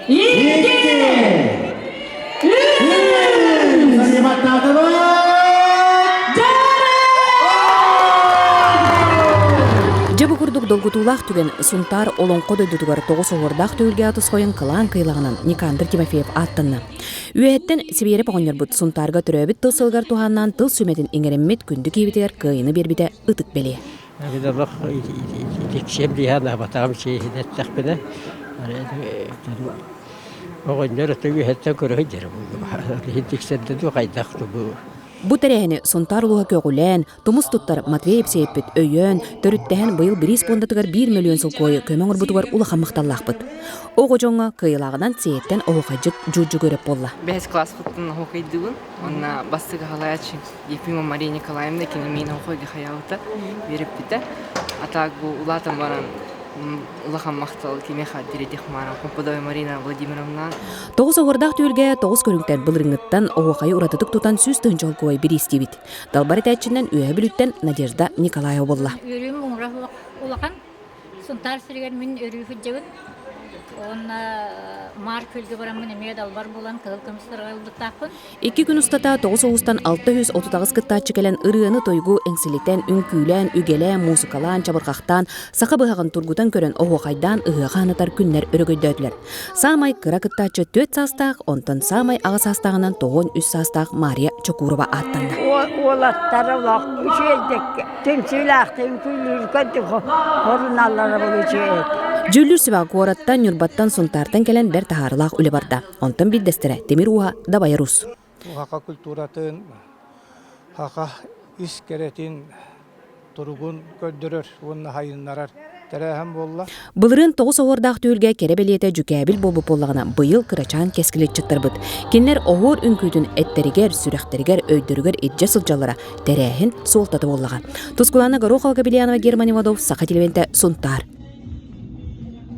Икки! Үс! Баттаатыбыт! Дьэ бу курдук долгутуулаах түгэн Сунтаар Олоҥхо дойдутугар тоҕус оһуордаах түһүлгэ тосхойун кылаан кыйылаҕынан Никандр Тимофеев ааттанна. Үөһэттэн Сибиэрэп оҕонньорбут Сунтаарга төрөөбүт тыл сылыгар туһааннаан тыл сүмэтин иҥэриммит күндү киһибитигэр кыайыыны биэрбитэ ытык бэлиэ. Олох итиксиэм дии санаабатаҕым чиэһинэ эттэхпинэ оҕонньор ото үөһэттэн көрө сылдьара буолла. Иһин тиксэрдэ дуу хайдах бу Бу тэрээһини Сунтаар улууһа көҕүлээн, тумус туттар Матвей Епсеевпит өйөөн, төрүттэһэн быйыл бириис пуондатыгар биир мөлүйүөн солкуойу көмө оҥорбутугар улахан махталлаахпыт. Оҕо дьоҥҥо кыайыылааҕынан Сиэйэттэн оһуохайдьыт Дьудьугуров буолла. Бэһис класспыттан оһуохайдыыбын. Уонна бастакы халааччы Ефимова Мария Николаевна кини миин оһуохайга хайаабыта, үөрэппитэ. А так бу улаатан баран улахан махтал кимиэхэ тириэтиэх маара Компудова Марина Владимировна. Тоҕус оһуордаах түһүлгэ тоҕус көрүҥтэн былырыҥҥыттан оһуохайы уратытык тутан 100 тыһыынча холкуой бириистиибит. Далбар этээччинэн Үөһэ Бүлүүттэн Надежда Николаева буолла. Үөрүүм муҥура улахан. Сунтаар сиригэр мин өрүү сылдьабын. Уонна Маар күөлгэ бараммын эмиэ далбар буолан кыһыл көмүс ылбыттаахпын. Икки күн устата тоҕус улуустан 638 кыттааччы кэлэн ырыаны-тойугу эҥсилитэн, үҥкүүлээн, үгэлээн, муусукалаан, чабырҕахтаан, саха быһаҕын тургутан көрөн, оһуохайдаан ыһыаҕы анатар күннэр өрөгөйдөөтүлэр. Саамай кыра кыттааччы түөрт саастаах, онтон саамай аҕа саастааҕынан 93 саастаах Мария Чокурова ааттанна. Уолаттар олох үчүгэйдик түмсүүлээхтик үҥкүүлүүр курдук хоруналлара бу үчүгэй. Дьүүллүүр сүбэ куораттан, Ньурбаттан, Сунтаартан кэлэн бэрт таһаарыылаах үлэ барда. Онтон биирдэстэрэ Тимир ууһа Дабайар Ус. Саха культуратын, саха ис кэрэтин туругун көрдөрөр уонна сайыннарар тэрээһин буолла. Былырыын тоҕус оһуордаах түһүлгэ кэрэ бэлиэтэ дьүкээбил буолбут буоллаҕына, быйыл кырачаан кэскили ыччаттарбыт. Кинилэр оһуор үҥкүүтүн эттэригэр, сүрэхтэригэр, өйдөрүгэр илдьэ сылдьаллара тэрээһин суолтата буоллаҕа. Тускулаана Горохова, Габельянова, Герман Иванов, Саха телевидениетэ, Сунтаар.